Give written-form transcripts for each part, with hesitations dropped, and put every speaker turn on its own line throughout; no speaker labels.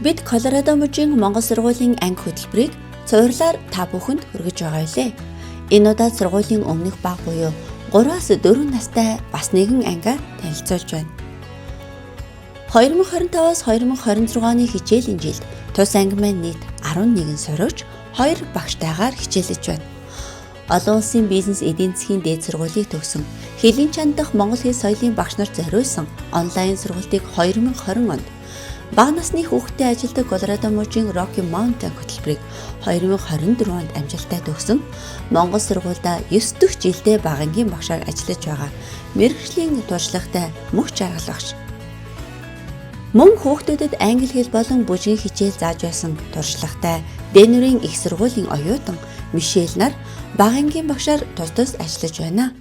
Бид Колорадо мужийн Монгол сургуулийн анги хөтөлбөрийг цувралаар та бүхэнд хүргэж байгаа билээ. Энэ удаад сургуулийн өмнөх баг буюу 3-аас 4 настай бас нэгэн ангиар танилцуулж байна. 2025-аас 2026 оны хичээлийн жилд тус анги маань нийт 11 сурагч 2 багштайгаар хичээлэж байна. Олон улсын бизнес эдийн засгийн дээд сургуулийг төгсөн хэлийн чандах монгол хэл соёлын багш нар зориулсан онлайн сургалтыг 2020 онд бага насны хүүхдтэй ажилладаг Колорадо мужийн Rocky Mountain хөтөлбөрийг 2024 онд амжилттай төгсөн Монгол сургуульда 9 дэх жилдээ бага ангийн багшаар ажиллаж байгаа мэргэжлийн туршлагатай мөх жаргал багш. Мөн хүүхдүүдэд англи хэл болон бүжгийн хичээл зааж байсан туршлагатай Денверийн их сургуулийн оюутан Мишель нар бага ангийн багшаар тус тус ажиллаж байна.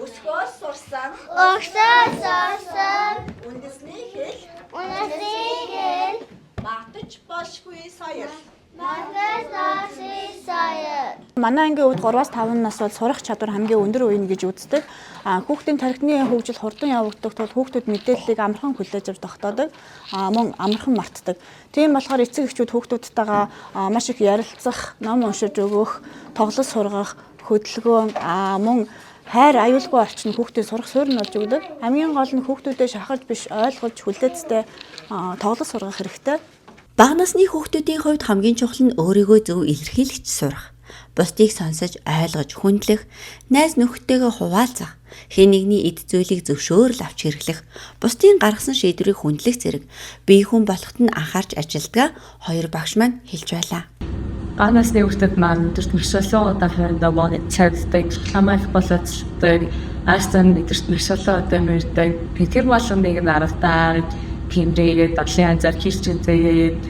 Өсгөөс сурсан
Өсгөөс сурсан
үндэсний хэл
үндэсний хэл
мартаж болшгүй соёл.
мартаж болшгүй соёл.
Манай ангийн хувьд 3-аас 5 нас бол сурах чадвар хамгийн өндөр үе гэж үздэг. Хүүхдийн тархины хөгжил хурдан явагддаг тул хүүхдүүд мэдээллийг амархан хүлээж авч тогтоодог, мөн амархан мартдаг. Тийм болохоор эцэг эхчүүд хүүхдүүдтэйгээ маш их ярилцах, ном уншиж өгөх, тоглол сургах, хөдөлгөөн, мөн хайр аюулгүй орчин хүүхдийн сурах суурь нь болж өгдөг. Хамгийн гол нь хүүхдүүдэд шахаж биш ойлгож хүлээцтэй тоглол сургах хэрэгтэй.
Бага насны хүүхдүүдийн хувьд хамгийн чухал нь өөрийгөө зөв илэрхийлэгч сурах, бусдыг сонсож, ойлгож, хүндлэх, найз нөхдөдтэйгээ хуваалцах, хэн нэгний эд зүйлийг зөвшөөрөл авч хэрэглэх, бусдын гаргасан шийдвэрийг хүндлэх зэрэг бие хүн болоход нь анхаарч ажилладаг хоёр багш маань хэлж байлаа.
Бага насны хүүхдүүд маань өдөрт маш олон удаа фрэндээ цагддаг, хамаах болоцдог, аастан өдөрт маш олон удаа мөрдөг. Тэр болгоныг нь аравтаа хэмжээгээд бодлын анзаар хийлчэнзээд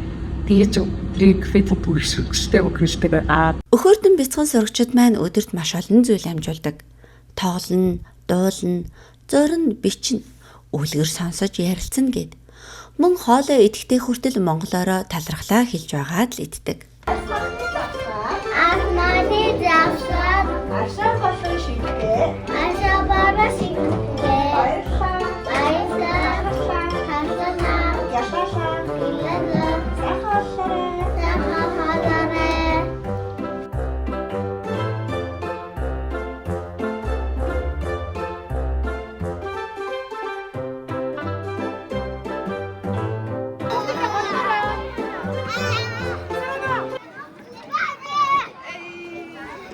тэгэж өдрийг фит бүршгчтэй өгөрчтэй байгаа.
Өхөрдөн бяцхан сурагчид маань өдөрт маш олон зүйл амжуулдаг. Тоглоно, дуулна, зурна, бичнэ, үлгэр сонсож ярилцана гэд. Мөн хоолой идэхдээ хүртэл монголоороо талархлаа хэлж байгаад л иддэг.
Арманы завсар
Аршаа болон шингээ
Аршаа болон шингээ
баярлалаа.
Баярлалаа. Харлаа.
Ялаалаа.
Ялаалаа.
Сайхан хооллоорой.
Сайхан хооллоорой.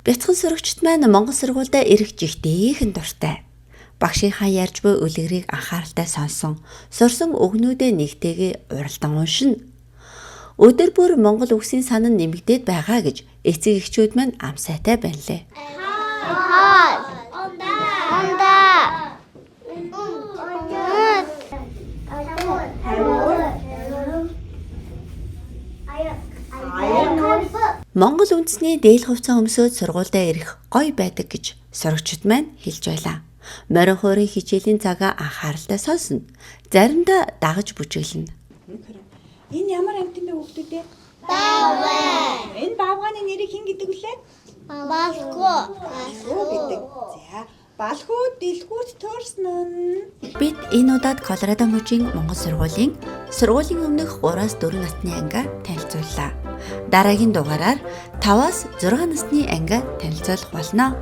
Бяцхан сурагчид маань Монгол сургуульдаа ирэх жигтэйхэн дуртай. Багшийнхаа ярьж буй үлгэрийг анхааралтай сонсон, сурсан үгнүүдээ нэгтэйгээ уралдан уншина. Өдөр бүр монгол үгсийн сан нь нэмэгдээд байгаа гэж эцэг эхчүүд маань амсайтай байна лээ.
Хоол. Ундаа.
Монгол үндэсний дээл хувцас өмсөөд сургуульдаа ирэх гоё байдаг гэж сурагчид маань хэлж байлаа. Морин хуурын хичээлийн цагаа анхааралтай сонсно. Заримдаа дагаж бүжиглэнэ.
Энэ ямар амьтан бэ хүүхдүүд ээ?
Баавгай.
Энэ баавгааны нэрийг хэн гэдэг вүлээ?
Балгүй.
Балхүү гэдэг. За, балхүү дэлгүүрт төрсөн нь.
Бид энэ удаад Колорадо мужийн Монгол сургуулийн сургуулийн өмнөх 3-аас 4 насны ангиа танилцууллаа. Дараагийн дугаараар 5-аас 6 насны ангиа танилцуулах болно.